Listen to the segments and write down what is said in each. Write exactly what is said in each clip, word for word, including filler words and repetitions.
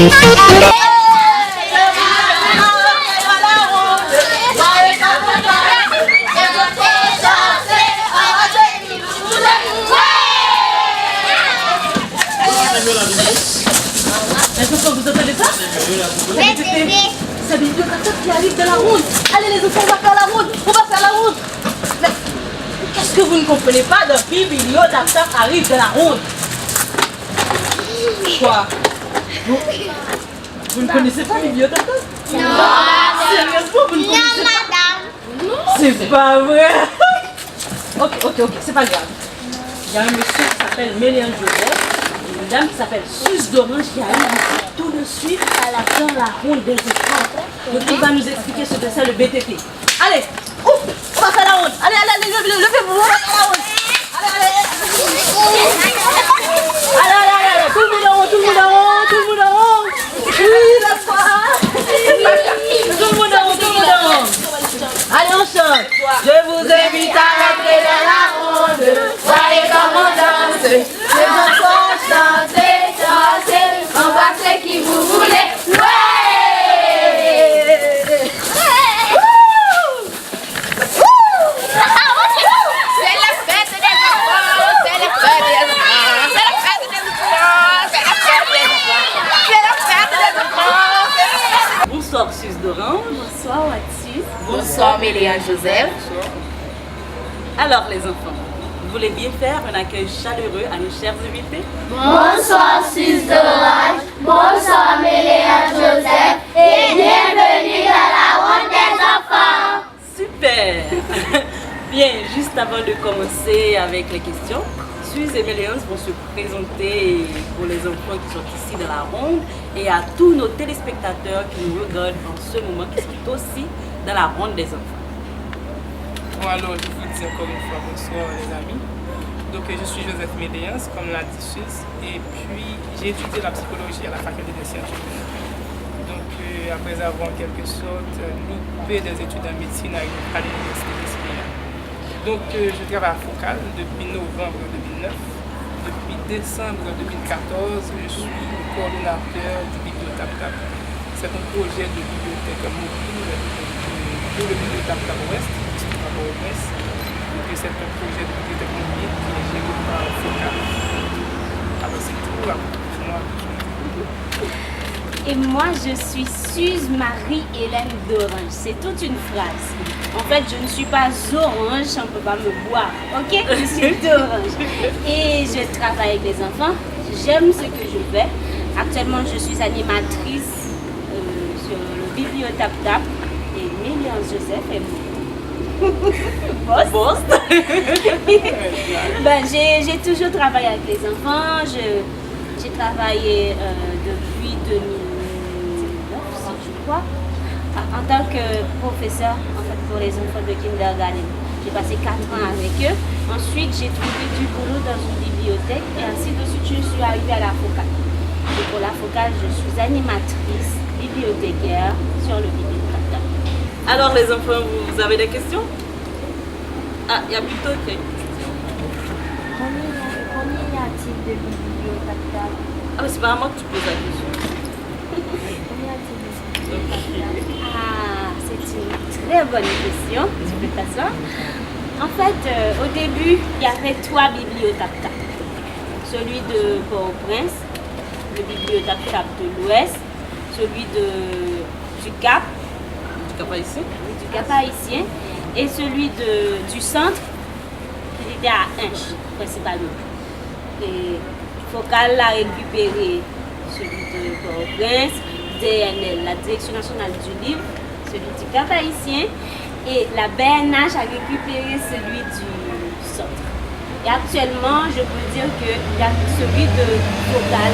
Les enfants, vous entendez ça? Répétez. C'est Bibi Yo Tap Tap qui arrive dans la ronde. Allez les enfants, on va faire la ronde. On va faire la ronde. Mais qu'est-ce que vous ne comprenez pas dans Bibi Yo Tap Tap arrive dans la ronde? Quoi? Vous, vous ne connaissez pas Bibi Yo Tap Tap? Non. Sérieusement, vous ne connaissez pas? Non, madame. C'est pas vrai. Ok, ok, ok, c'est pas grave. Il y a un monsieur qui s'appelle Méléandre Joseph, une dame qui s'appelle Suze d'Orange qui arrive ici tout de suite dans la ronde des enfants. Donc il va nous expliquer ce que c'est le B T T. Allez, ouf, on va faire la ronde. Allez, allez, allez, levez-vous, on va faire la ronde. Allez, allez, allez. Allez, allez, allez, allez. Tout le monde en rond, tout le monde en rond, tout le monde en rond. Oui, la foi. Tout le monde en rond, tout le monde en rond. Allez, on chante. Je vous invite à rentrer dans la ronde. Voyez comme on danse. Les enfants, chantez, dansez, embrassez qui vous voulez. Ouais! Wouh! Wouh! C'est la fête des enfants, c'est la fête des enfants, c'est la fête des enfants, c'est la fête des enfants, c'est la fête des enfants, c'est la fête des enfants. Bonsoir, Suze d'Orange. Bonsoir, Watis. Bonsoir, Méléandre Joseph. Alors, les enfants, vous voulez bien faire un accueil chaleureux à nos chers invités? Bonsoir, Suze d'Orange. Bonsoir, Méléandre Joseph. Et bienvenue dans la ronde des enfants. Super! Bien, juste avant de commencer avec les questions, Suze et Méléandre vont se présenter pour les enfants qui sont ici dans la ronde et à tous nos téléspectateurs qui nous regardent en ce moment, qui sont aussi dans la ronde des enfants. Bon, alors, je vous dis encore une fois bonsoir, les amis. Donc, euh, je suis Joseph Méléandre, comme l'a dit Suze, et puis j'ai étudié la psychologie à la faculté des sciences humaines. Donc, euh, après avoir en quelque sorte, euh, loupé des études en médecine à, à l'université d'Escayas. Donc, euh, je travaille à Focal depuis novembre deux mille neuf. Depuis décembre deux mille quatorze, je suis le coordonnateur du Biblio Tap Tap. C'est un projet de bibliothèque mobile, euh, pour le Biblio Tap Tap Ouest, ici à Port-au-Prince. Donc, c'est un projet de bibliothèque mobile qui est géré par Focal. Alors, c'est tout, là, pour moi. Et moi, je suis Suze Marie-Hélène d'Orange. C'est toute une phrase. En fait, je ne suis pas orange, on ne peut pas me boire. Ok? Je suis d'Orange. Et je travaille avec les enfants. J'aime ce que je fais. Actuellement, je suis animatrice, euh, sur le Biblio Tap Tap. Et Méléandre Joseph est mon boss. Boss. Ben, j'ai, j'ai toujours travaillé avec les enfants. Je, J'ai travaillé, euh, depuis deux mille neuf, si je crois, en tant que professeur, en fait, pour les enfants de kindergarten. J'ai passé quatre ans avec eux. Ensuite, j'ai trouvé du boulot dans une bibliothèque et ainsi de suite, je suis arrivée à la Focal. Et pour la Focal, je suis animatrice, bibliothécaire sur le Biblio Tap Tap. Alors, les enfants, vous avez des questions? Ah, il y a plutôt des questions. Combien, combien y a-t-il de bibliothèques? Ah, mais c'est pas à moi que tu poses la question. Combien y a-t-il de bibliothèques? Ah, c'est une très bonne question. Tu peux t'asseoir. En fait, euh, au début, il y avait trois bibliotaptap. Celui de Port-au-Prince, le bibliotaptap de l'Ouest, celui de, du Cap, Du Cap Haïtien? Oui, du Cap Haïtien, et celui de, du Centre, qui était à Hinche, principalement. Et Focal a récupéré celui de Port-au-Prince, D N L, la Direction Nationale du Livre, celui du Cap Haïtien, et la B N H a récupéré celui du Centre. Et actuellement, je peux dire que il y a celui de Focal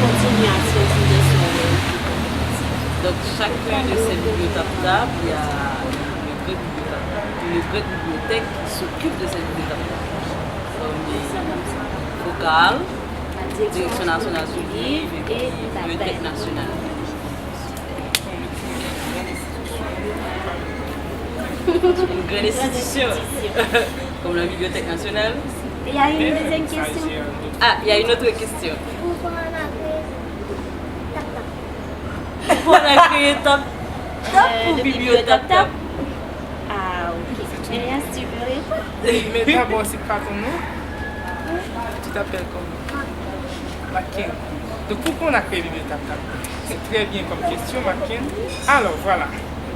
continue à circuler sur les Donc, chacun de ces bibliotaptap, il y a le grec bibliotaptap, le grec bibliothèque qui s'occupe de ces bibliotaptap. Comme Focal, Direction Nationale du Livre, et puis Bibliothèque Nationale. Une grande institution, comme la Bibliothèque Nationale. Il y a une deuxième question. Ah, il y a une autre question. Pourquoi on appelle, Pou n a kreye Tap Tap pou Biblio Tap Tap. Ah, ok. Elias, tu veux répondre? Oui, mais d'abord, c'est quoi ton nom? Tu t'appelles comment? Macken. Donc, pourquoi on a créé Biblio Tap Tap? C'est très bien comme question, Macken. Alors, voilà.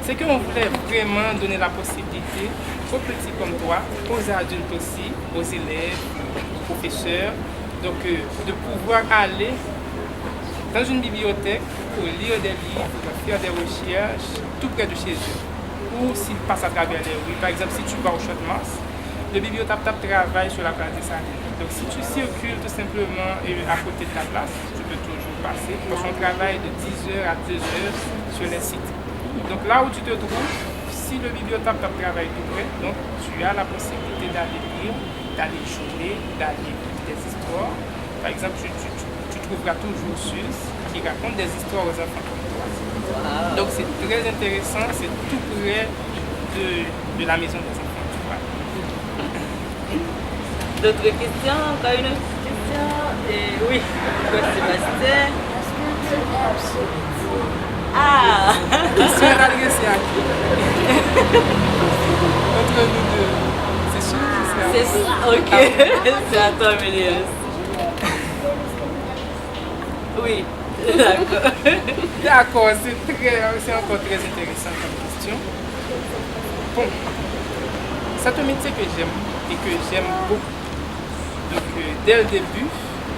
C'est qu'on voulait vraiment donner la possibilité aux petits comme toi, aux adultes aussi, aux élèves, aux professeurs, donc, euh, de pouvoir aller dans une bibliothèque pour lire des livres, faire des recherches tout près de chez eux. Ou s'ils passent à travers les rues, par exemple, si tu vas au Champ de Mars, le Bibliotaptap travaille sur la place Dessalines. Donc, si tu circules tout simplement, euh, à côté de ta place, tu peux toujours passer, parce qu'on travaille de dix heures à deux heures sur les sites. Donc, là où tu te trouves, si le Bibliotaptap travaille tout près, donc tu as la possibilité d'aller lire, d'aller jouer, d'aller écouter des histoires. Par exemple, tu, tu, tu, tu trouveras toujours Suze qui raconte des histoires aux enfants comme toi. Wow. Donc, c'est très intéressant, c'est tout près de, de la maison des enfants, tu vois. D'autres questions? Encore une autre question? Eh, oui. Pourquoi Sébastien? Est-ce que tu aimes ce métier? Ah! Question est adressée à qui? Entre nous deux. C'est sûr que c'est à moi. C'est ça, ok. Ah. C'est à toi, Méliès. Oui, d'accord. D'accord, c'est très, c'est encore très intéressant comme question. Bon, c'est un métier que j'aime et que j'aime beaucoup. Donc, euh, dès le début,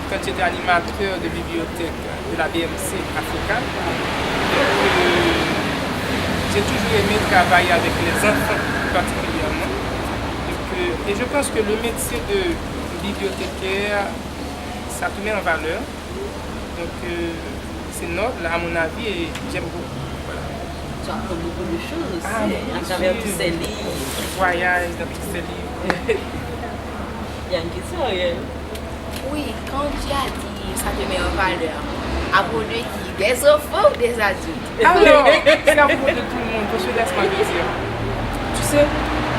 quand j'étais animateur de bibliothèque de la B M C Africa, donc, euh, j'ai toujours aimé travailler avec les enfants particulièrement. Donc, euh, et je pense que le métier de bibliothécaire, ça te met en valeur. Donc, euh, c'est noble, à mon avis, et j'aime beaucoup. Voilà. Tu apprends beaucoup de choses aussi, ah, à travers tous ces livres. Je voyage dans tous ces livres. Il y a une question, Ariel. Oui, quand tu as dit ça te met en valeur, à propos de qui? Des enfants ou des adultes? Alors, c'est à propos de tout le monde, parce que laisse-moi te dire. Tu sais,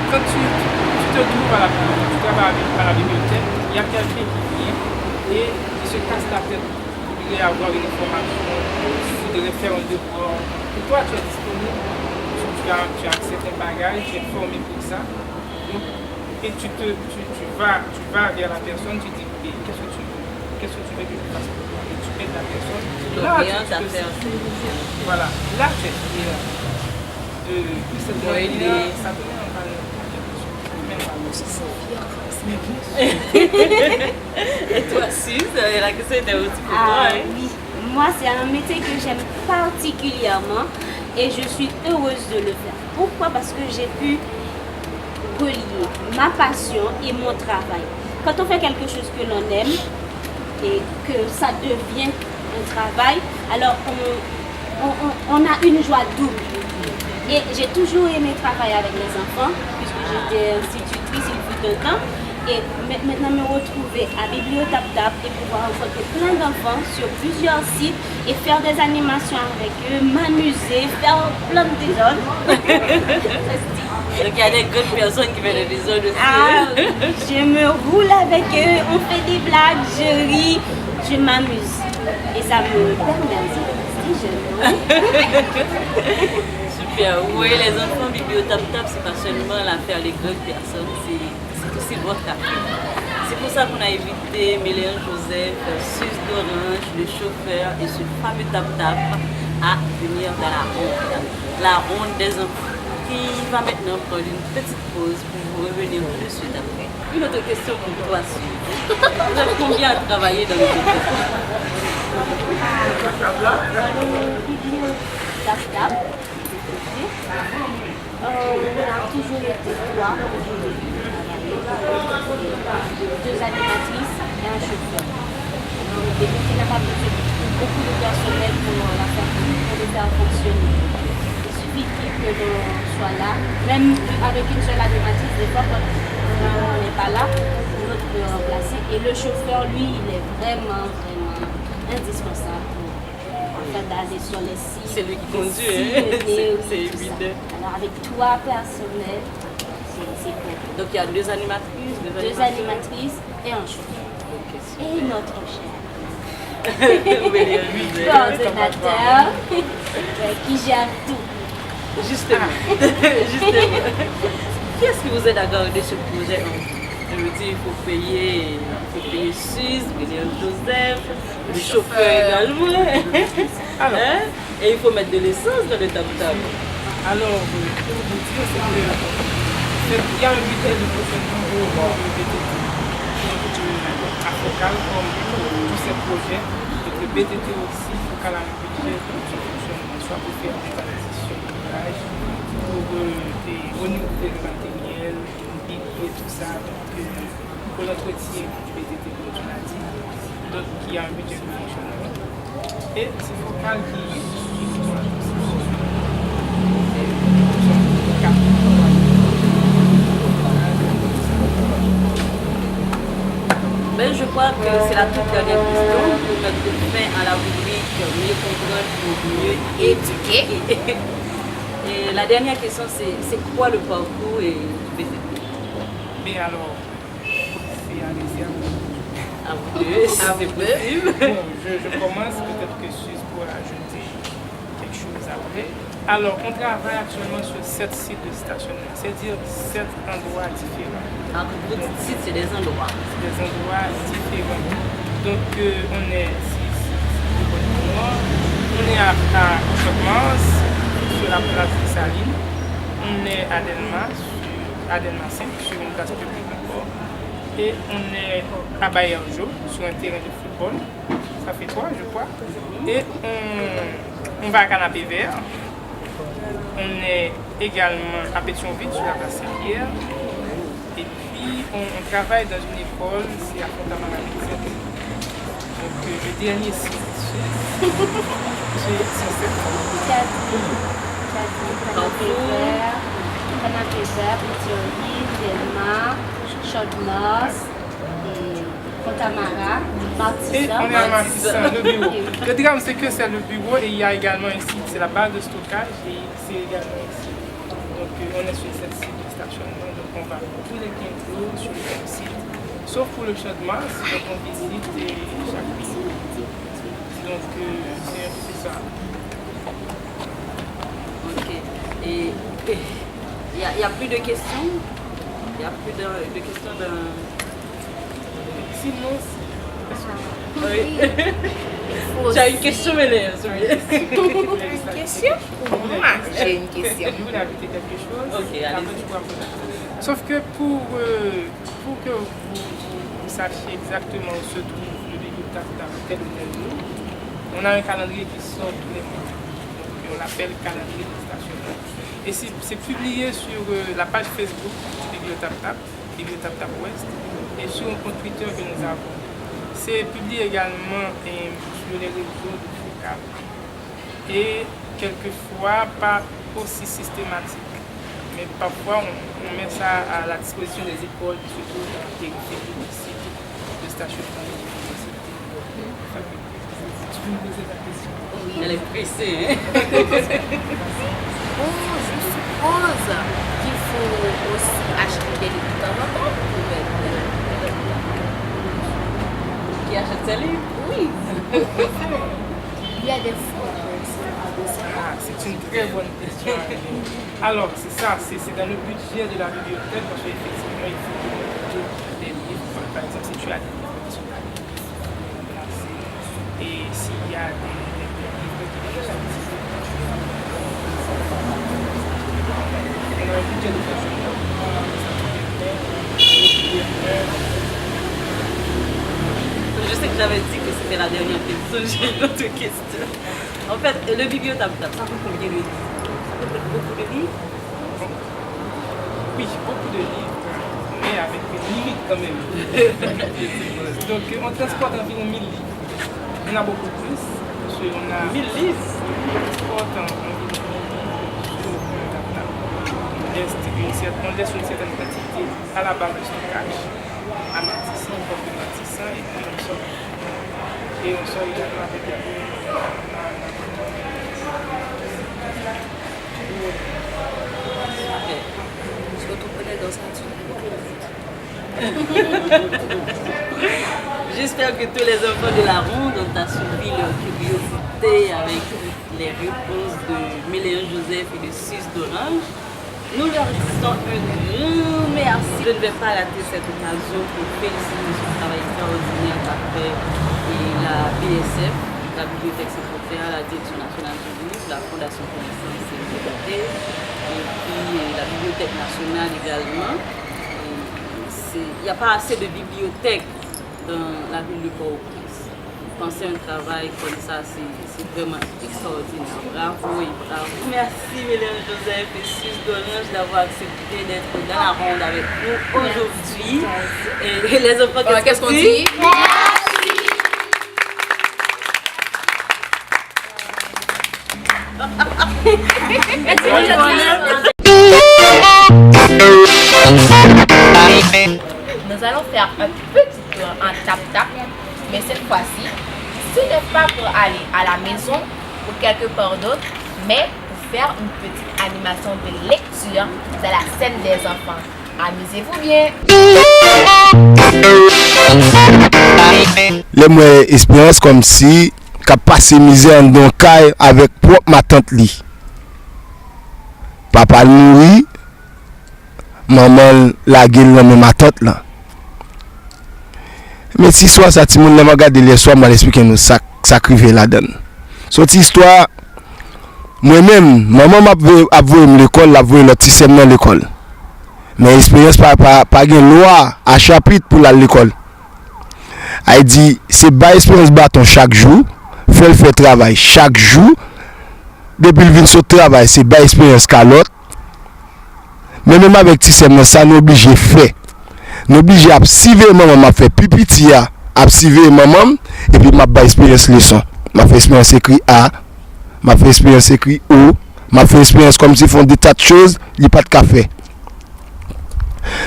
quand tu, tu te trouves à la, tu travailles à la bibliothèque, il y a quelqu'un qui vient et qui se casse la tête, voudrait avoir une information, voudrait faire un devoir. Et toi, tu es disponible, tu, tu as, tu as certains bagages, tu es formé pour ça. Donc, et tu te, tu, tu vas, tu vas vers la personne, tu dis, mais qu'est-ce que tu veux? Qu'est-ce que tu veux que je fasse pour toi? Et tu aides la personne. Là, tu, tu te sens, voilà, là, tu es fier de, de cette personne-là. Ça te met en valeur. Ça te met en valeur. C'est fier. Mais bien sûr. Et toi, Suze, la question était aussi pour toi, hein? Ah oui, moi c'est un métier que j'aime particulièrement et je suis heureuse de le faire. Pourquoi? Parce que j'ai pu relier ma passion et mon travail. Quand on fait quelque chose que l'on aime et que ça devient un travail, alors on, on, on, on a une joie double. Et j'ai toujours aimé travailler avec les enfants, puisque j'étais institutrice il fut un temps. Et ma-, maintenant me retrouver à Bibliotaptap et pouvoir rencontrer plein d'enfants sur plusieurs sites et faire des animations avec eux, m'amuser, faire plein de désordres. Donc il y a des grandes personnes qui font des désordres aussi. Ah, je me roule avec eux, on fait des blagues, je ris, je m'amuse. Et ça me permet aussi de rester jeune. Super. Oui, les enfants, Bibliotaptap, c'est pas seulement l'affaire des grandes personnes, c'est, c'est aussi votre affaire. C'est pour ça qu'on a invité Méléandre Joseph, Suze d'Orange, le chauffeur et ce fameux Tap Tap à venir dans la ronde. La ronde des enfants qui va maintenant prendre une petite pause pour vous revenir tout de suite après. Une autre question pour toi, Suze. Vous êtes combien à travailler dans le groupe? Tap Tap. Euh, on a toujours été trois. Deux animatrices et un chauffeur. Et donc, il n'a pas besoin de beaucoup de personnel pour, euh, la faire, pour le faire fonctionner. Il suffit que l'on soit là. Même avec une seule animatrice, des fois, quand on n'est pas là, l'autre peut remplacer. Et le chauffeur, lui, il est vraiment, vraiment indispensable pour, en fait, aller sur les sites, c'est lui qui conduit, hein. Sillonner, oui, c'est tout ça. Évident. Alors, avec trois personnels, c'est, c'est bon. Donc, il y a deux animatrices, deux animateurs. Deux animatrices et un chauffeur. Ok, super. Et notre chef. William Joseph. Coordonnateur, euh, qui gère tout. Justement. Justement. Qui est-ce qui vous aide à garder ce projet en vie? Je veux dire, il faut payer, il faut payer Suze, William Joseph, le chauffeur également. Hein? Et il faut mettre de l'essence dans le tap-tap. Alors, euh, pour vous dire, c'est que c'est- il y a un budget de fonctionnement au niveau de B T T. Donc, euh, à Focal, comme tous ces projets, donc le B T T aussi, Focal a un budget de fonctionnement, soit pour faire des acquisitions d'ouvrages, pour euh, des renouveler le matériel, mobilier, tout ça. Donc, euh, pour l'entretien du B T T, comme tu l'as dit, donc il y a un budget de fonctionnement. Et c'est Focal qui, qui, qui prend la construction. Ben, je crois que c'est la toute dernière question pour mettre fin à la rubrique Mieux comprendre pour mieux éduquer. Et la dernière question, c'est, c'est quoi le parcours, euh, du B T T? Ben alors, c'est à laisser à vous. À vous deux, si c'est possible. Bon, je, je commence, peut-être que Suze pourra ajouter quelque chose après. Alors, on travaille actuellement sur sept sites de stationnement, c'est-à-dire sept endroits différents. Alors, quand vous dites site, c'est des endroits. C'est des endroits différents. Donc, euh, on est, si, si, si je ne me trompe pas, on est à, à Chaudemas, sur la place Dessalines. On est à Delmas, sur, à Delmas cinq, sur une place publique encore. Et on est à Baillargeau, sur un terrain de football. Ça fait trois, je crois. Et on, on va à Canapé Vert. On est également à Pétion-Ville, sur la place Saint-Pierre. Et puis, on, on travaille dans une école, c'est à Fontamara Lizette. Donc, euh, le dernier site, c'est, c'est, c'est cette. Canapé Vert, Canapé Vert, Pétion-Ville, Delmas, Chaudemas, et Fontamara, Martissant. Et on est à Martissant, le bureau. Le drame, c'est que c'est le bureau et il y a également un site, c'est la base de stockage et c'est également un site. Donc, euh, on est sur cette site de stationnement, donc on va tous les quinze jours sur le même site. Sauf pour le Champ de Mars, donc on visite euh, chaque pays. Donc, euh, c'est un peu ça. Ok. Et il n'y a, y a plus de questions? Il n'y a plus de, de questions dans... Sinon, c'est... Oui. Tu as une question, Mélène, oui. Une question? Pour moi, j'ai une question. Vous voulez ajouter quelque chose? Ok, allez-y. Sauf que pour, euh, pour que vous, vous, vous sachiez exactement où se trouve le bibliotaptap tel ou tel jour, on a un calendrier qui sort tous les mois. Donc, on l'appelle calendrier de stationnement. Et c'est c'est publié sur euh, la page Facebook du bibliotaptap, bibliotaptap Ouest, et sur un compte Twitter que nous avons. C'est publié également euh, sur les réseaux de Focal. Et quelquefois, pas aussi systématique. Mais parfois, on, on met ça à la disposition des écoles qui se trouvent dans la périphérie du site de stationnement de l'université. Tu peux me poser ta question? Elle est pressée, hein? Bon, je suppose qu'il faut aussi acheter des livres de temps en temps pour mettre. Qui achète ses livres? Oui. Il y a des fonds pour ça. Ah, c'est une très bonne question. Alors, c'est ça, c'est c'est dans le budget de la bibliothèque, parce qu'effectivement, il faut des livres, par exemple, si tu as des livres, tu as des livres, et s'il y a des, des, des livres qui sont sortis, on a un budget de fonctionnement. Je sais que j'avais dit que c'était la dernière question, j'ai une autre question. En fait, le bibliotaptap, ça fait combien de livres? Ça fait beaucoup de livres? Oui, beaucoup de livres, mais avec une limite quand même. Donc, on transporte environ mille livres. Il y en a beaucoup plus, parce qu'on a... Mille livres? On transporte environ mille livres sur le bibliotaptap. On laisse une certaine, on laisse une certaine quantité à la base de stockage, à Matissan, au port de Matissan, et puis on sort. Et on sort également avec la... Surtout pour les dans sa... J'espère que tous les enfants de la ronde ont assouvir leur curiosité avec les réponses de Méléance Joseph et de Suce d'Orange. Nous leur disons un grand merci. Je ne vais pas rater cette occasion pour féliciter ce travail extraordinaire qu'a fait, eh, la B S F, la Bibliothèque Saint-Claude, la Direction nationale du livre, la Fondation Connaissance et Liberté, et puis, eh, la Bibliothèque nationale également. Et c'est, il n'y a pas assez de bibliothèques dans la ville de Port-au-Prince. Panse yon travay kòm sa, se, se vrèman ekstraòdinè. Bravo et bravo. Merci Méléance Joseph et Suce d'Orange d'avoir accepté d'être dans la ronde avec nous aujourd'hui. Et les enfants, qu'est-ce qu'on dit? Nous allons faire un petit tour en tap-tap, mais cette fois-ci, ce n'est pas pour aller à la maison ou quelque part d'autre, mais pour faire une petite animation de lecture dans la scène des enfants. Amusez-vous bien! Lè m wè Esperans kòmsi k ap pase mizè anndan yon kay avèk pwòp matant li. Papa l mouri, manman l lage l nan men matant lan. Men ti istwa sa, timoun, lè m ap gade l yèswa, m al esplike nou sa k, sa k rive ladan l. Se yon ti istwa, mwen menm, manman m ap voye, ap voye m lekòl, l ap voye lòt ti sè m nan lekòl. Men Esperans pa, pa, pa gen lwa a chapit pou l al lekòl. Ay di, se bay Esperans baton chak jou, fè l fè travay chak jou. Depi l vin sot travay, se bay Esperans kalòt. Men menm avèk ti sè m nan, sa nou oblije fè. Nou oblije ap siveye manman m ap fè pi piti a, ap siveye manman m, epi m ap bay Esperans leson. M ap fè Esperans ekri A, m ap fè Esperans ekri O, m ap fè Esperans kòmsi fè yon de ta de choz li pa t ka fè.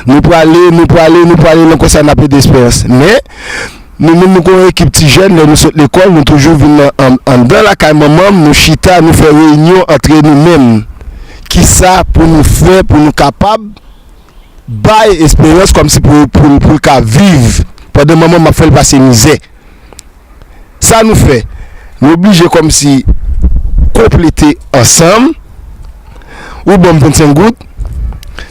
Nou prale, nou prale, nou prale, nan konsa n ap ede Esperans. Men, nou menm nou gen yon ekip ti jèn, lè nou sot lekòl, nou toujou vin nan, an, anndan lakay manman m, nou chita, nou fè reyinyon antre nou menm. Kisa pou nou fè pou nou kapab bay Esperans kòmsi pou, pou, pou l ka viv pandan manman m ap fè l pase mizè? Sa nou fè? Nou oblije kòmsi konplete ansanm. Ou ban m vennsenk goud,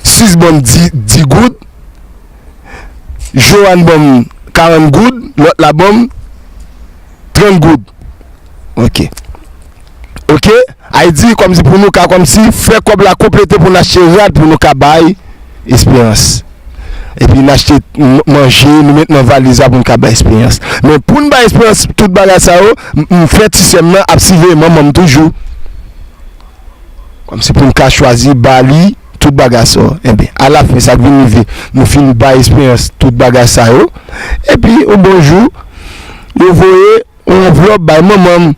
Sis ban m di, di goud, Joanne ban m karant goud, lòt la ban m trant goud. Oke. Oke? Ay di kòmsi pou nou ka kòmsi fè kòb la konplete pou n achte rad pou nou ka bay Esperans. Epi n achte m-, manje, nou met nan valiz la pou n ka bay Esperans. Men pou n bay Esperans tout bagay sa yo, m, m fè ti sè m nan ap siveye manman m toujou. Kòmsi pou n ka chwazi ba li tout bagay sa yo. Enben, alafen, sa k vin rive, nou fin bay Esperans tout bagay sa yo. Epi, yon bon jou, yo voye yon anvlòp bay manman m.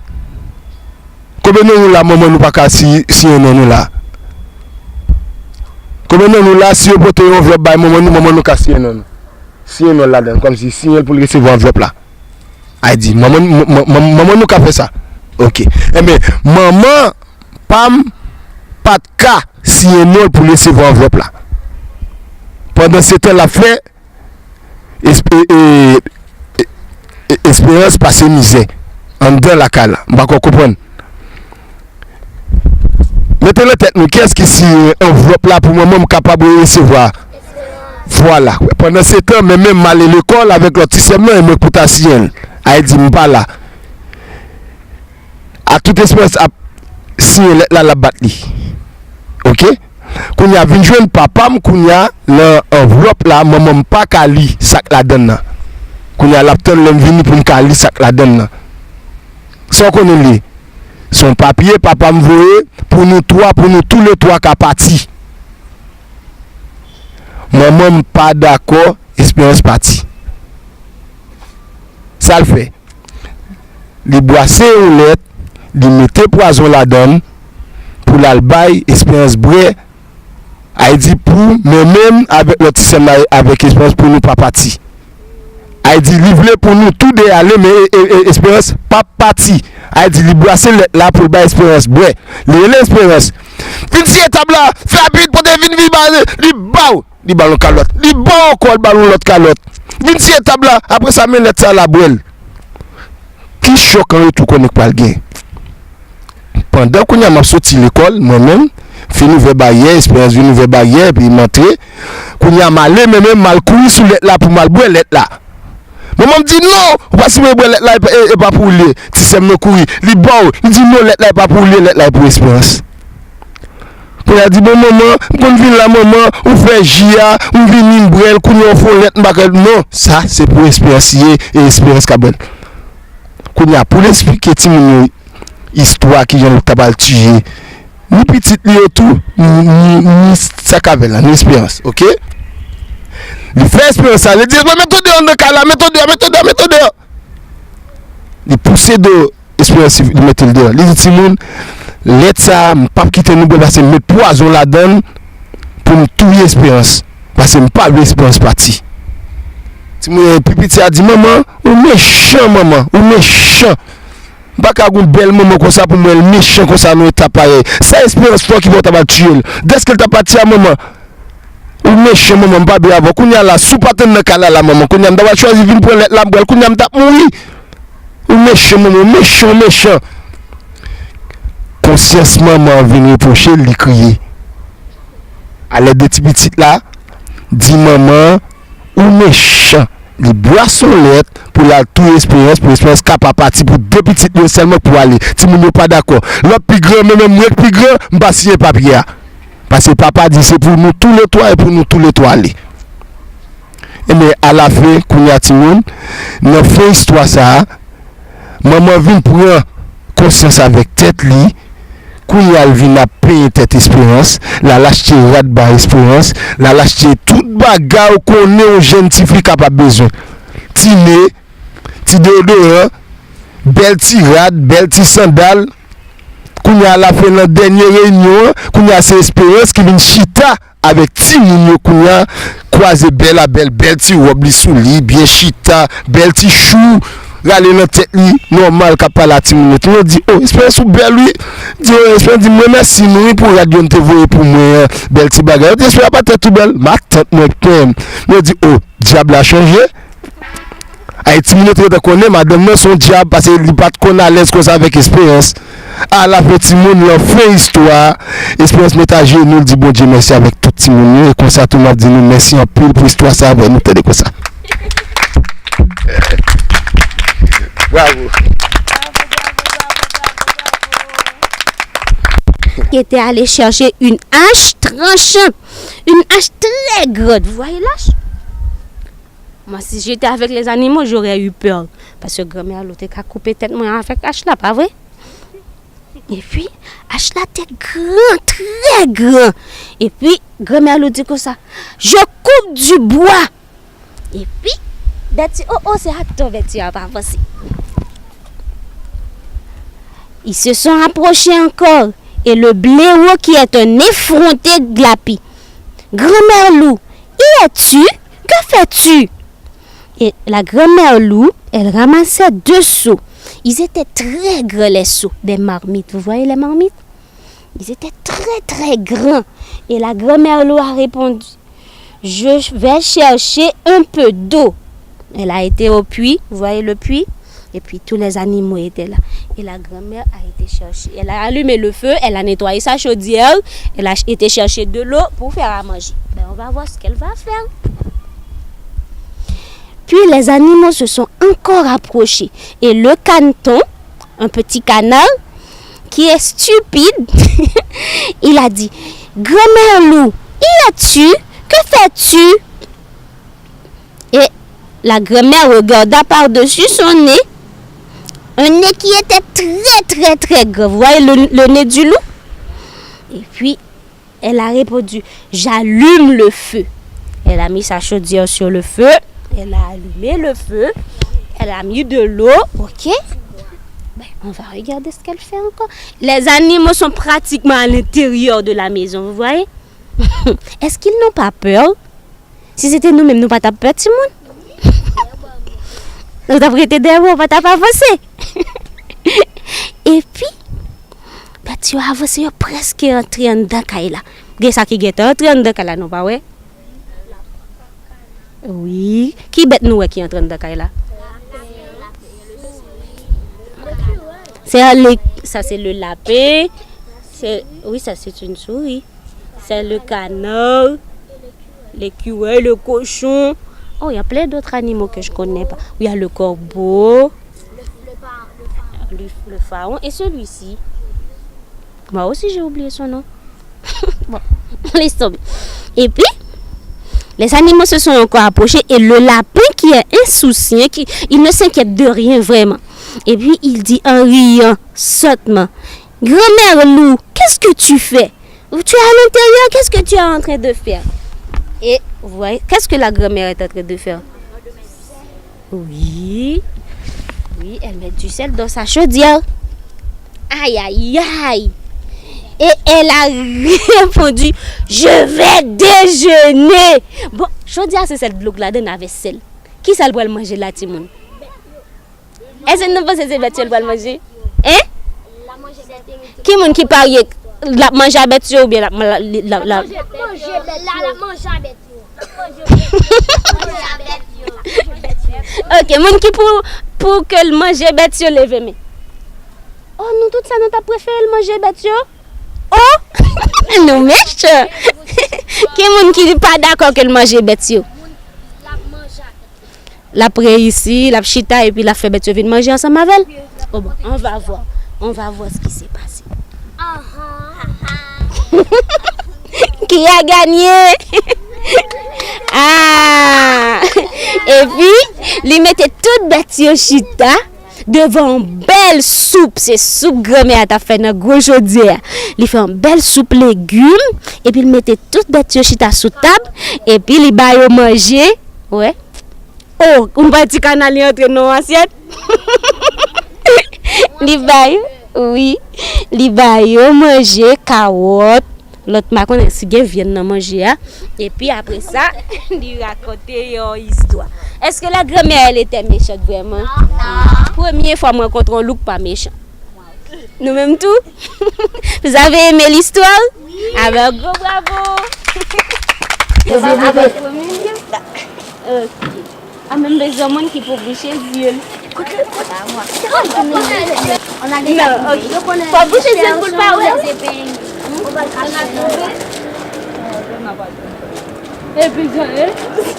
Konbyen nan nou la, manman nou pa ka si-, siyen non nou la? Konbyen nan nou la, si yo pote yon anvlòp bay manman nou, manman nou ka siyen non nou? Siyen non l ladan l, kòmsi siyen l pou l resevwa anvlòp la. Ay di, manman, man-, man-, manman nou ka fè sa. Oke. Enben, manman pa m pa t ka siyen non l pou l resevwa anvlòp la. Pandan se tan l ap fè, Esp-, e, e, e, e, Esperans pase mizè anndan lakay la. M pa ko konprann. Mete nan tèt nou, kiyès ki siyen anvlòp la pou manman m kapab resevwa? Vwala. Pandan se tan, men menm m ale lekòl avèk lòt ti sè m nan, e mwen k pou ta siyen l. Ay di m pa la. A tout Esperans ap siyen lèt la, l ap bat li. Oke? Kounye a vin jwenn papa m, kounye a nan anvlòp la, manman m pa ka li sa k ladan l nan. Kounye a l ap tann lè m vini pou m ka li sa k ladan l nan. Sa w konnen l ye? Se yon papye papa m voye pou nou twa, pou nou toule twa ka pati. Manman m pa dakò Esperans pati. Sa l fè? Li bwase yon lèt, li mete pwazon ladan l pou l al bay Esperans bwè. Ay di pou mwen menm avèk lòt ti sè m la avèk Esperans pou nou pa pati. Ay di li vle pou nou tou de ale, men e, e, e, Esperans p ap pati. Ay di li bwase lèt la pou l bay Esperans bwè. Li rele Esperans. Vin siye tab la, fè rapid, pote vin, vin ba, li ba w. Li ba l yon kalòt. Li ba w ankò, li ba l yon lòt kalòt. Vin siye tab la, apre sa men lèt sa la bwè l. Ki chòk an retou konnen k pral gen? Pandan kounye a m ap soti lekòl, mwen menm, fin ouvè baryè, esperyans vin ouvè baryè, epi m antre. Kounye a m ale, men menm m al kouri sou lèt la pou m al bwè lèt la. Manman m di, "Non, ou pa sipoze bwè lèt la, e pa, e, e pa pou ou l ye." Ti sè m nan kouri, li ba w, li di, "Non, lèt la e pa pou ou l ye, lèt la e pou esperyans." Kounye a di, "Bon, manman, m konn vin la, manman, ou fè ji a, m vini, m bwè l, kounye a w fè yon lèt, m pa kwè." Non, sa, se pou esperyans ye, e esperyans ka bwè l. Kounye a, pou l esplike timoun yo istwa kijan l ta pral tiye ni pitit li yo tou, ni, ni, ni sa k avè l la, ni esperyans, oke? Li fè esperyans sa, li di, "Mete w deyò nan kay la, mete w deyò, mete w deyò, mete w deyò." Li pouse do esperyans, li mete l deyò. Li di, "Timoun, lèt sa a, m p ap kite nou bwè l, pase m met pwazon ladan l pou m touye esperyans, pase m pa vle esperyans pati." Timoun, pi piti a di, "Manman, ou mechan, manman, ou mechan." M pa ka gon bèl manman konsa pou m wè l mechan konsa nan eta parèy. Sa esperyans fè w ki fè w ta pral tiye l? Dèske l ta pati a, manman. Ou mechan, manman, m pa byen avè w. Kounye a la, si w pa t nan kay la, la, manman, kounye a m ta pral chwazi vin pran lèt la, m pral, kounye a m t ap mouri. Ou mechan, manman, ou mechan, ou mechan. Konsyans manman an vin repwoche l, li kriye. Alèd de ti pitit la, di manman an, ou mechan. Li bwè son lèt pou l al touye esperyans, pou esperyans ka pa pati pou de pitit li yo sèlman pou ale. Timoun yo pa dakò. Lòt pi gran, men menm mwen k pi gran, m pa siyen papye a. Pase papa di se pou nou toulètwa e pou nou toulètwa ale. Ebyen, alafen, kounye a timoun, nan fen istwa sa a, manman vin pran konsyans avèk tèt li, kounye a l vin ap penyen tèt esperyans, l al achte rad ba esperyans, l al achte tout bagay ou konnen yon jèn tifi kapab bezwen. Ti ne, ti deyodoran, bèl ti rad, bèl ti sandal. Kounye a, alafen nan dènye reyinyon an, kounye a se esperyans ki vin chita avèk timoun yo kounye a, kwaze bèl a bèl, bèl ti wòb li sou li, byen chita, bèl ti chou rale nan tèt li, nòmal k ap pale a timoun yo. Timoun yo di, "O, esperyans ou bèl wi." Di, "O, esperyans di, mwen mèsi nou wi pou rad yo n te voye pou mwen an, bèl ti bagay." Yo di, "Esperyans pa tèt ou bèl?" Matant mwen k penyen m. Yo di, "O, dyab la chanje." Ay, timoun yo te gentan konnen madanm nan se yon dyab, pase li pa t konn alèz konsa avèk esperyans. Alafen timoun, nan fen istwa a, esperyans met ajenou, l di Bondye mèsi avèk tout timoun yo, e konsa tou m ap di nou mèsi anpil pou istwa sa a, nou tande konsa. Bravo. Qui était allé chercher une hache tranchante, une hache très grande. Vous voyez l'âche? Moi, si j'étais avec les animaux, j'aurais eu peur. Paske granmè Lou te ka koupe tèt mwen avèk ach la, pa vre? Epi, ach la te gran, trè gran. Epi, granmè Lou di konsa, "Je coupe du bois." Epi, Bèti, o, o, se ato Bèti a pa avanse. Ils se sont rapprochés encore, et le blaireau, qui est un effronté, glapit. Grand-mère loup, y es-tu? Que fais-tu? Et la grand-mère loup, elle ramassait deux seaux. Ils étaient très grands, les seaux, des marmites. Vous voyez les marmites? Ils étaient très, très grands. Et la grand-mère loup a répondu, je vais chercher un peu d'eau. Elle a été au puits, vous voyez le puits? Et puis tous les animaux étaient là. Et la grand-mère a été chercher. Elle a allumé le feu, elle a nettoyé sa chaudière, elle a été chercher de l'eau pour faire à manger. Ben, on va voir ce qu'elle va faire. Puis les animaux se sont encore approchés. Et le caneton, un petit canard, qui est stupide, il a dit, grand-mère loup, y es-tu? Que fais-tu? Et la grand-mère regarda par-dessus son nez, un nez qui était très, très, très grand. Vous voyez le, le nez du loup? Et puis, elle a répondu, j'allume le feu. Elle a mis sa chaudière sur le feu, elle a allumé le feu, elle a mis de l'eau, ok? Ben, on va regarder ce qu'elle fait encore. Les animaux sont pratiquement à l'intérieur de la maison, vous voyez? Est-ce qu'ils n'ont pas peur? Si se te nou menm, nou pa t ap pè timoun. Nou t ap rete dèyè, ou pa t ap avanse. Epi, bèt yo avanse, yo prèske antre anndan kay la. Gen sa ki gentan antre anndan kay la, nou pa wè? Wi. Ki bèt nou wè ki antre anndan kay la? C'est le, ça c'est le lapin. C'est, oui, ça c'est une souris. C'est le canard, l'écureuil, le cochon. Oh, il y a plein d'autres animaux que je connais pas. Il y a le corbeau, le, le pharaon et celui-ci. Moi aussi, j'ai oublié son nom. Bon, laisse tomber. Et puis, les animaux se sont encore approchés et le lapin qui est insouciant, qui, il ne s'inquiète de rien vraiment. Et puis, il dit en riant sottement, Grand-mère loup, qu'est-ce que tu fais? Tu es à l'intérieur, qu'est-ce que tu es en train de faire? Et vous voyez, qu'est-ce que la grand-mère est en train de faire? Oui. Oui, elle met du sel dans sa chaudière. Aïe, aïe, aïe. Et elle a répondu, Je vais déjeuner. Bon, chaudière, c'est celle de l'eau là-dedans avec sel. Qui ça, elle va manger là, timoun? Èske nou panse se bèt yo l pral manje? Hein? Ki moun ki parye l ap manje a bèt yo oubyen l ap, l ap, l ap, l ap... Ok, moun ki pou, pou ke l manje bèt yo, leve men. Oh, nou tout sa nou t ap prefere l manje bèt yo? Oh! Nou mechan! Ki moun ki pa dakò ke l manje bèt yo? L ap reyisi, l ap chita epi l ap fè bèt yo vin manje ansanm avè l. Oh bon, on va voir. On va voir ce qui s'est passé. Qui a gagné? Ah! Epi, li mete tout bèt yo chita devan yon bèl soup. Se soup granmè a t ap fè nan gwo chodyè a. Li fè yon bèl soup legim, epi l mete tout bèt yo chita sou tab, epi li ba yo manje. Wè. Oh, ou pa wè ti kana li antre nan yon asyèt? Li ba yo, wi. Li ba yo manje kawòt. Lòt, m pa konnen si gen vyann nan manje a. Epi apre sa, li rakonte yon istwa. Est-ce que la grand-mère, elle était méchante vraiment? Non. Premye fwa m rankontre yon lou k pa mechan. Nou menm tou? Vous avez aimé l'histoire? Wi. Ah ben, gwo bravo! Ok. Ah, men m bezwen moun ki pou bouche zye l. Non, ok. Fò bouche zye l pou l pa wè. Epi,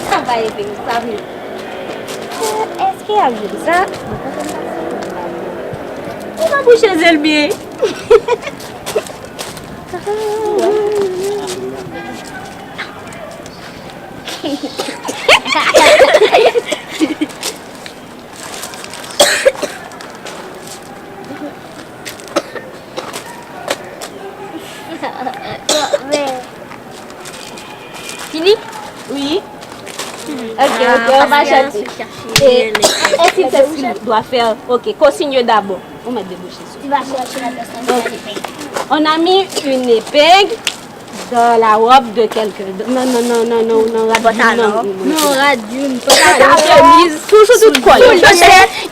sa va epi, sa vle. Èske y ap jwenn sa? Ou pa bouche zye l byen. Fini? Wi. Ok, ok, on va chanter. Et, et c'est ce qu'il doit faire. Ok, consigne d'abord. Ou mèt debouche sou. Tu vas chercher la personne qui a les pingles. On a mis une épingle dans la robe de quelqu'un. Non, non, non, non, non, non, rad Youn nan. Non, rad Youn. Pantalon, chemiz. Toujou tout kò l.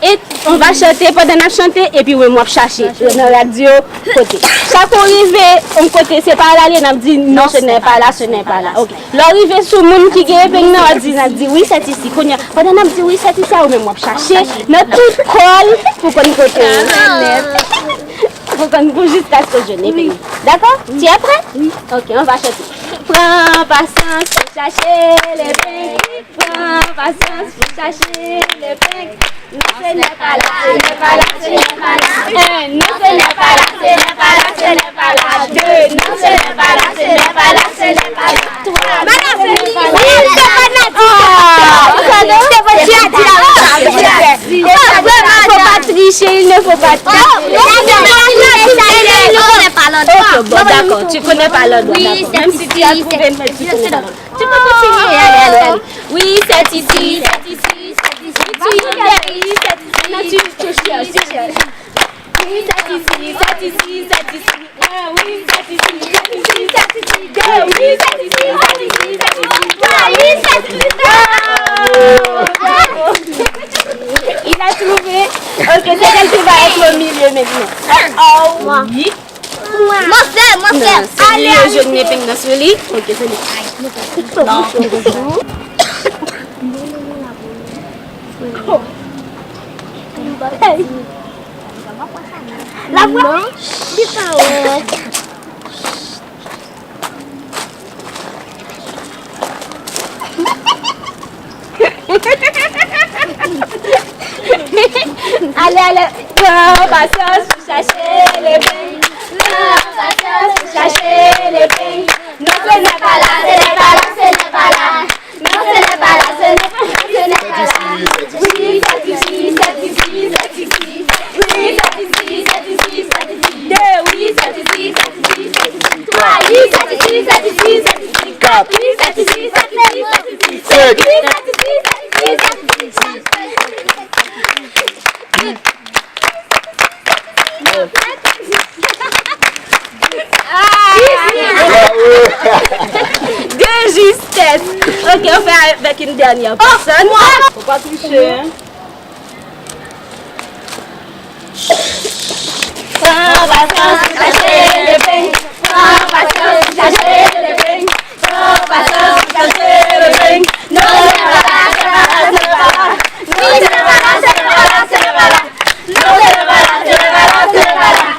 E on va chanter pandan n ap chante, epi wi, m ap chache nan rad yo kote. Chak ou rive yon kote, se pa la l ye, n ap di, non, ce n'est pas là, ce n'est pas là. Ok. Lè w rive sou moun ki gen epeng nan, w ap di, n ap di, wi, c'est ici. Kounye a, pandan n ap di, wi, c'est ici, ou menm w ap chache nan tout kò l pou konn kote l. Pou konn pou jiskaske w jwenn epeng. Dakò? Tu es prêt? Wi. Ok, on va chanter. Pran pasyans pou chache lepeng. Pran pasyans pou chache lepeng. Non, ce n'est pas là, ce n'est pas là, ce n'est pas là. Un, non, ce n'est pas là, ce n'est pas là, ce n'est pas là. Deux, non, ce n'est pas là, ce n'est pas là, ce n'est pas là. Trois, non, ce n'est pas là. Il ne faut pas dire. Oh, il ne faut pas tricher, il ne faut pas tricher. Ok, bon, d'accord, tu connais pas l'endroit, d'accord. Même si tu as trouvé, mais tu connais pas l'endroit. Tu peux continuer, allez, allez, allez. Oui, c'est ici, c'est ici, c'est ici. Oui, c'est ici, c'est ici, c'est ici. Un, oui, c'est ici, c'est ici, c'est ici. Deux, oui, c'est ici, c'est ici, c'est ici. Trois, oui, c'est ici. Bravo. Il a trouvé. Ok, c'est elle qui va être au milieu maintenant. Oh, oui. Mwen fè, mwen fè. Non, se li yo jwenn epeng nan sou li. Ok, se li. Non. La vwa. Li pa wè. Ale, ale. Pran pasyans pou chache le beny. Pran pasyans pou chache le beny. Non, se nè pa la, se nè pa la, se nè pa la. Non, se nè pa la, se nè pa la, se nè pa la. Wi, sèt isi, sèt isi, sèt isi. Wi, sèt isi, sèt isi, sèt isi. De, wi, sèt isi, sèt isi, sèt isi. Twa, wi, sèt isi, sèt isi, sèt isi. Kat, wi, sèt isi, sèt isi, sèt isi. Senk, wi, sèt isi, sèt isi, sèt isi. De justesse. Ok, on fait avec une dernière personne. Faut pas toucher, hein. Pran pasyans pou chache le beny. Pran pasyans pou chache le beny. Pran pasyans pou chache le beny. Non, se pa la, se pa la, se pa la. Non, se pa la, se pa la, se pa la.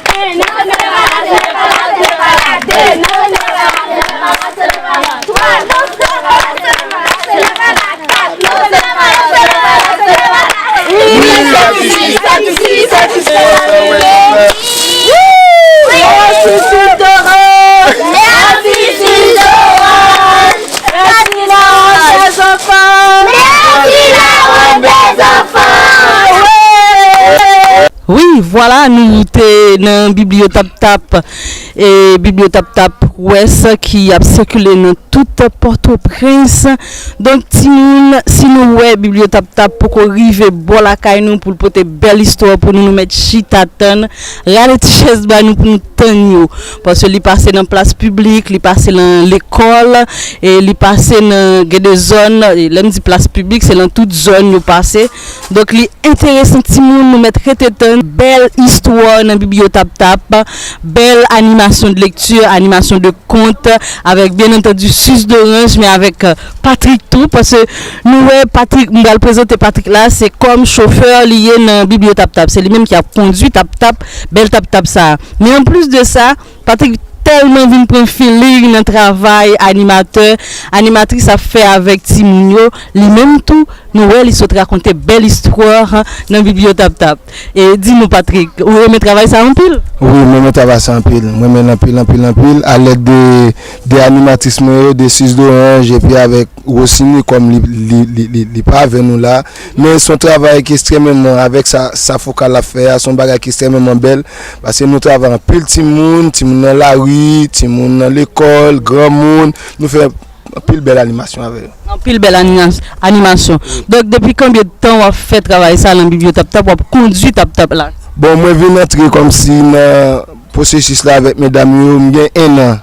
Merci, Sid Orange. Merci, Sid Orange. Merci, la ronde des enfants. Merci, la ronde des enfants. Ouais. Wi, vwala, nou te nan Biblio Tap Tap, e Biblio Tap Tap West ki ap sikile nan tout Pòtoprens. Donk, timoun, si nou wè Biblio Tap Tap poko rive bò lakay nou pou l pote bèl istwa pou nou, nou mèt chita tann, rale ti chèz ba nou pou nou tann yo. Paske li pase nan plas piblik, li pase nan lekòl, e li pase nan, gen de zòn, e lè m di plas piblik, se nan tout zòn yo pase. Donk, li enteresan, timoun, nou mèt rete tann bèl istwa nan Biblio Tap Tap, bèl animasyon de lekti, animasyon de kont, avèk, byen antandi, Sis Doranj, men avèk, euh, Patrick tou, paske nou wè Patrick, m pral prezante Patrick la, se kòm chofè li ye nan Biblio Tap Tap. Se li menm ki ap kondui Tap Tap, bèl Tap Tap sa a. Men anplis de sa, Patrick tèlman vin pran feeling nan travay animatè, animatris ap fè avèk timoun yo, li menm tou, nou wè li sot rakonte bèl istwa nan Biblio Tap Tap. E di nou, Patrick, ou renmen travay sa anpil? Wi, mwen renmen travay sa anpil. Mwen renmen l anpil, anpil, anpil. Alèd de, de animatris mwen yo, de Sis Doranj, epi avèk Rosiny, kòm li, li, li, li, li pa avè nou la. Men se yon travay ki ekstrèmeman, avèk sa, sa Fokal ap fè a, se yon bagay ki ekstrèmeman bèl. Paske nou travay anpil timoun, timoun nan lari, timoun nan lekòl, granmoun. Nou fè anpil bèl animasyon avè yo. Anpil bèl animas-, animasyon. Wi. Donk, depi konbyen tan w ap fè travay sa nan Biblio Tap Tap, w ap kondui Tap Tap la? Bon, mwen vin antre kòmsi nan pwosesis la avèk medam yo, m gen en an.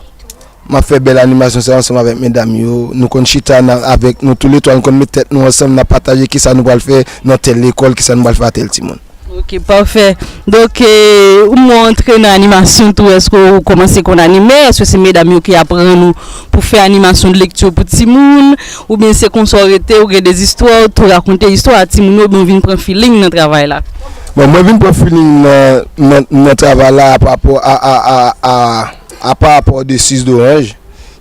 M ap fè bèl animasyon sa yo ansanm avèk medam yo. Nou konn chita nan, avèk nou toulètwa, nou konn met tèt nou ansanm, n ap pataje kisa nou pral fè nan tèl lekòl, kisa nou pral fè a tèl timoun. Ok, pafè. Donk, eh, ou mwen antre nan animasyon tou, èske ou kòmanse konn anime? Èske se medam yo ki aprann ou pou fè animasyon de lekti pou timoun? Oubyen se konsa w rete, ou gen de zistwa, ou tou rakonte istwa a timoun yo, oubyen ou vin pran feeling nan travay la? Bon, mwen vin pran feeling nan, nan, nan travay la pa rapò a, a, a, a, a pa rapò de Sis Doranj,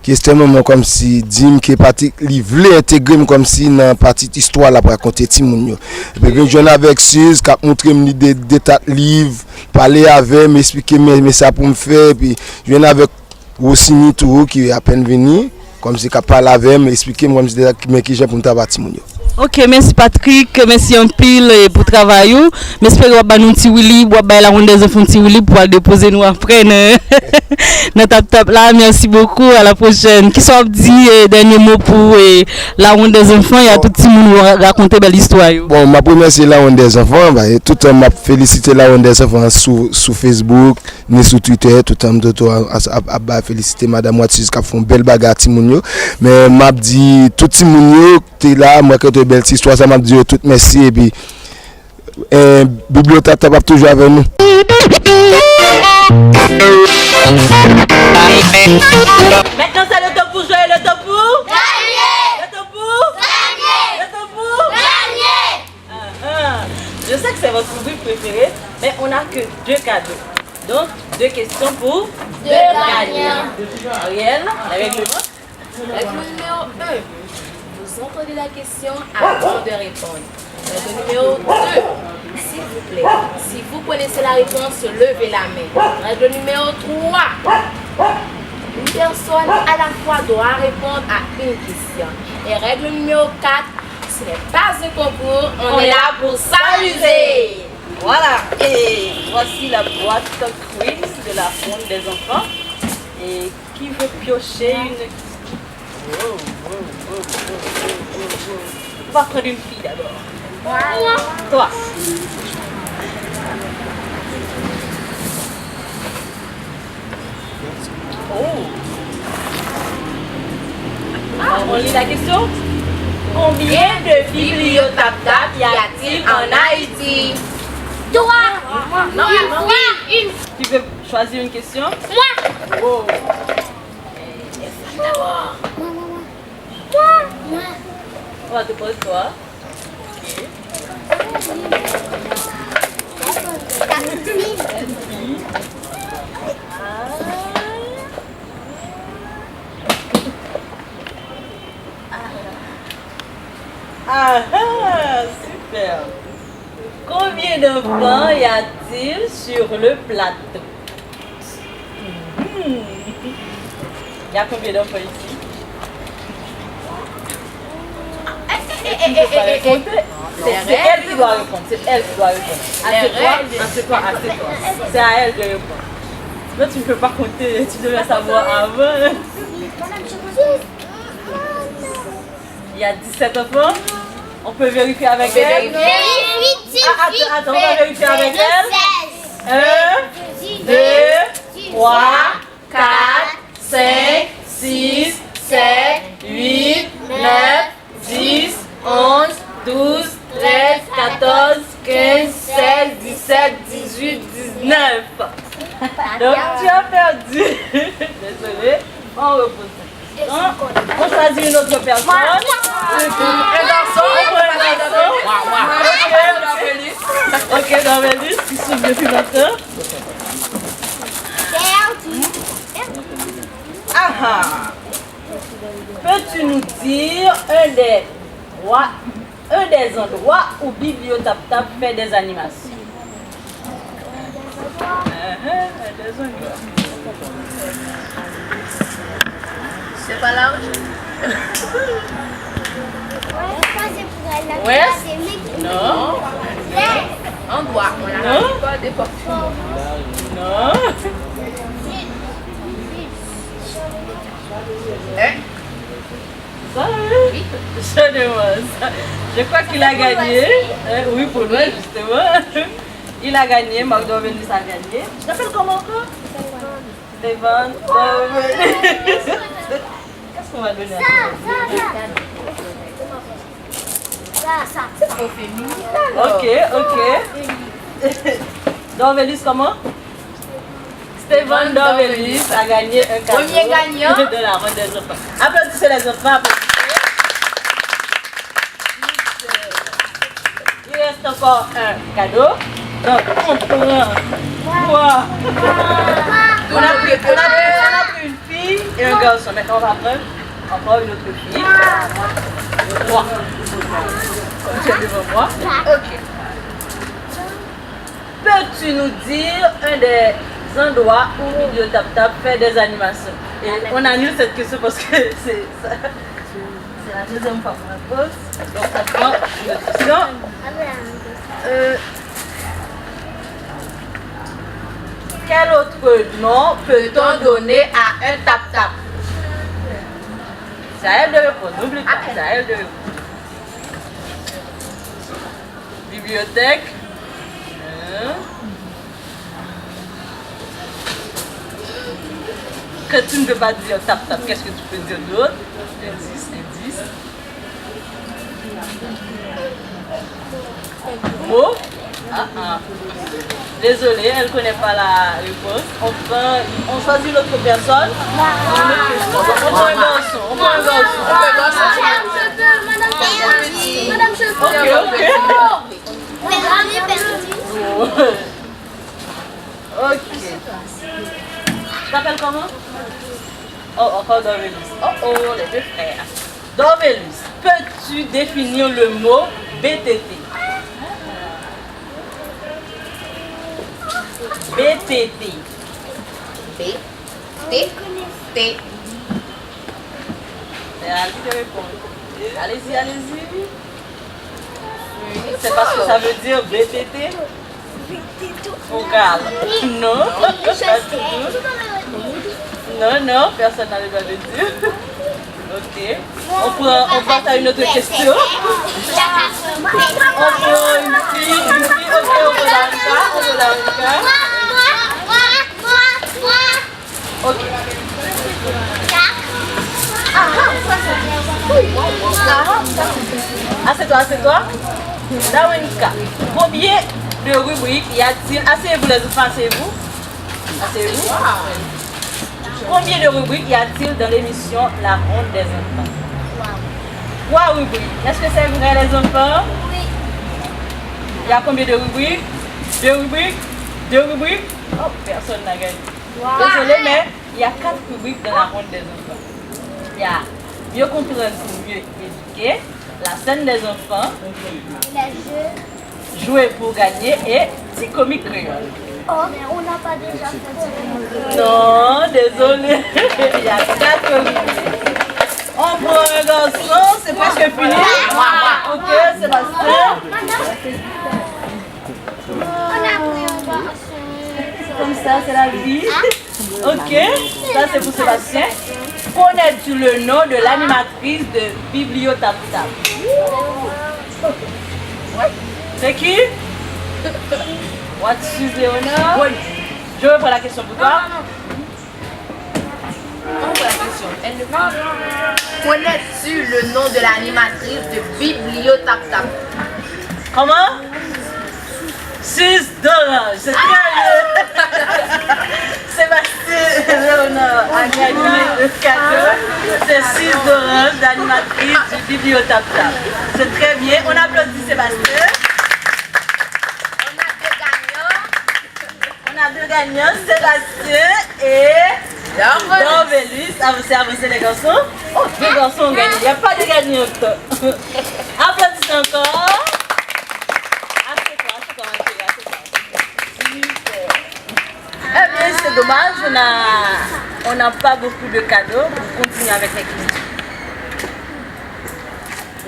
ki ekstrèmeman kòmsi di m ke Patrick li vle entegre m kòmsi nan pati istwa l ap rakonte timoun yo. Epi vin jwenn avèk Sis k ap montre m li de, de tat liv, pale avè m, eksplike m men, men sa pou m fè, epi jwenn avèk Rosiny tou ki apèn vini, kòmsi k ap pale avè m, eksplike m kòmsi de, men kijan pou m travay timoun yo. Ok, mèsi Patrick, mèsi anpil, eh, pou travay ou. M espere w ap ba nou ti wilib, w ap bay La Ronde des Enfants ti wilib pou al depoze nou aprè nan, nan Tap Tap la. Merci beaucoup, à la prochaine. Kisa w ap di, eh, dènye mo pou, eh, La Ronde des Enfants, y a tout timoun ou ra-, rakonte bèl istwa yo? Bon, m ap remèsye La Ronde des Enfants, ba, e tout tan m ap felisite La Ronde des Enfants sou, sou Facebook, ni sou Twitter, tout tan m tou tou ap, ap, ap ba felisite Madam Watsiz k ap fè yon bèl bagay a timoun yo. Men m ap di tout timoun yo ki te la, mwen rakonte bèl ti istwa sa, m ap di yo tout mèsi, epi, eh, Biblio Tap Tap ap toujou avè nou. Maintenant, c'est le temps pour jouer, le temps pour gagner. Le temps pour gagner. Le temps pour gagner. Ah, ah. Je sais que c'est votre rubrique préférée. deux cadeaux. Donc, deux questions pour deux gagnants. Ariel, le règlement. Règlement numéro un. Vous entendez la question avant de répondre. Règlement numéro deux. S'il vous plaît, si vous connaissez la réponse, levez la main. Règlement numéro trois. Une personne à la fois doit répondre à une question. Et règlement numéro quatre, ce n'est pas un concours, on est là pour s'amuser. Voilà, et voici la boîte quiz de la ronde des enfants. Et qui veut piocher une... On va prendre une fille d'abord. Toi. Oh. Ah, on lit la question. Combien de bibliotaptap y a-t-il en Haïti? Trois. Non, il y a une. Qui veut choisir une question? Moi. Oh. Moi, moi, moi. Moi. Moi. On va te poser toi. Ah, ah, super. Combien d'enfants y a-t-il sur le plateau? Hmm. Il y a combien d'enfants ici? Et tu ne peux pas les compter. C'est, c'est elle qui doit répondre. C'est elle qui doit répondre. Assieds-toi, assieds-toi, assieds-toi. C'est à elle de répondre. Non, tu ne peux pas compter. Tu devais savoir avant. Il y a dix-sept enfants. On peut vérifier avec elle. Ah, attends, attends, on va vérifier avec elle. Un, deux, trois, quatre, cinq, six, sept, huit, neuf, dix, onze, douze, treize, quatorze, quinze, seize, dix-sept, dix-huit, dix-neuf. Donc, tu as perdu. Désolé. On repose. On, on choisit une autre personne. Un garçon, on prend un garçon. Ok, ok. Ok, Dorvelis, qui souffre depuis longtemps. Ah ah. Peux-tu nous dire un des trois Un des endroits où Bibliotaptap fait des animations. Uh-huh, un des endroits. C'est pas large. Ouest? Non. Endroit. Non. Non. Hein? Ça, hein? Oui. Je demande ça. Je crois qu'il a gagné. Hein, oui, pour l'Ouest, justement. Il a gagné, Marc Dorvelis a gagné. Tu t'appelles comment encore? Stéphane Dorvelis. Qu'est-ce qu'on va donner à Stéphane? Ça, ça, ça. Ça, ça. C'est trop féminin, alors. Ok, ok. Dorvelis, comment? Stéphane Dorvelis a gagné un cadeau de la ronde des enfants. Applaudissez les enfants, applaudissez. Il reste encore un cadeau. Donc, on prend trois. On a pris, on a pris, on a pris une fille et un garçon. Maintenant, on va prendre encore une autre fille. Trois. Comme tu es devant moi. Ok. Peux-tu nous dire un des endroits où Bibliotaptap fait des animations? Et on annule cette question parce que c'est ça, c'est la deuxième fois qu'on la pose. Donc ça prend une autre question. Euh, quel autre nom peut-on donner à un tap-tap? C'est à elle de répondre, n'oublie pas, c'est à elle de répondre. Bibliothèque. Hein? Quand tu ne peux pas dire tap-tap, qu'est-ce que tu peux dire d'autre? Indice, indice. Mot? Ah, ah. Désolé, elle connaît pas la réponse. On prend, on choisit une autre personne. Une autre question. Donc, on prend un garçon. On prend un garçon. Ok, ok. Ok. Tu t'appelles comment? Oh, encore Dorvelus. Oh, oh, les deux frères. Dorvelus, peux-tu définir le mot B T T? B T T. B T T. C'est à lui de répondre. Allez-y, allez-y. Oui, c'est parce que ça veut dire B T T. Vocal. Non, pas du tout. Non, non, personne n'a le droit de dire. Ok. On prend, on passe à une autre question. On prend une fille, une fille. Ok, on prend Darinka, on prend Darinka. Ok. Ah, ça c'est. Ah, ça c'est. Assieds-toi, assieds-toi. Darinka, combien de rubriques y a-t-il? Asseyez-vous, les enfants, asseyez-vous. Asseyez-vous. Combien de rubriques y a-t-il dans l'émission La Ronde des Enfants? Trois rubriques. Est-ce que c'est vrai, les enfants? Oui. Il y a combien de rubriques? Deux rubriques? Deux rubriques? Oh, personne n'a gagné. Désolé, mais il y a quatre rubriques dans La Ronde des Enfants. Il y a Mieux comprendre pour mieux éduquer, La scène des enfants, Jouer pour gagner et Ti komik kreyòl. Oh, mais on n'a pas déjà fait Ti komik kreyòl? Non, désolé. Il y a quatre rubriques. On prend un garçon, c'est presque fini. Ok, Sébastien. On a pris un garçon. C'est comme ça, c'est la vie. Ok, ça c'est pour Sébastien. Connais-tu le nom de l'animatrice de Bibliotaptap? C'est qui? What's Suze Honor? Oui. Je reprends la question pour toi. On voit la question. Elle ne parle. Connais-tu le nom de l'animatrice de Bibliotaptap? Comment? Suze Dorange, c'est très bien. Sébastien Léonard a gagné le cadeau. C'est Suze Dorange, l'animatrice du Bibliotaptap. C'est très bien. On applaudit Sébastien. On a deux gagnants. On a deux gagnants, Sébastien et Dorvelus. Avancez, avancez les garçons. Oh, deux garçons ont gagné. Il n'y a pas de gagnante. Applaudissez encore. Assieds-toi, assieds-toi, ma chérie, assieds-toi. Super. Eh bien, c'est dommage, on a, on n'a pas beaucoup de cadeaux. On continue avec les questions.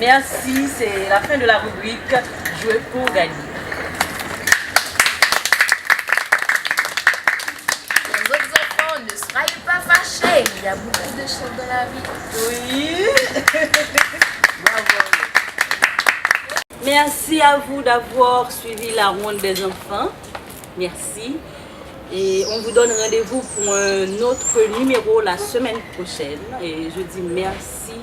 Merci, c'est la fin de la rubrique Jouer pour gagner. Les autres enfants, ne soyez pas fâchés, il y a beaucoup de choses dans la vie. Oui. Bravo. Merci à vous d'avoir suivi la ronde des enfants. Merci. Et on vous donne rendez-vous pour un autre numéro la semaine prochaine. Et je dis merci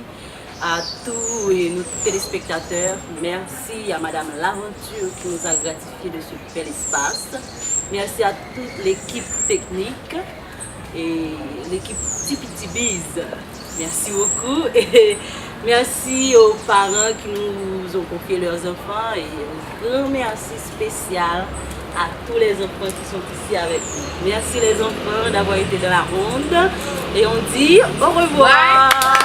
à tous, euh, nos téléspectateurs. Merci à Madame Laventure qui nous a gratifiés de ce bel espace. Merci à toute l'équipe technique et l'équipe T P T Biz. Merci beaucoup. Et merci aux parents qui nous ont confié leurs enfants. Et un grand merci spécial à tous les enfants qui sont ici avec nous. Merci les enfants d'avoir été dans la ronde. Et on dit au revoir.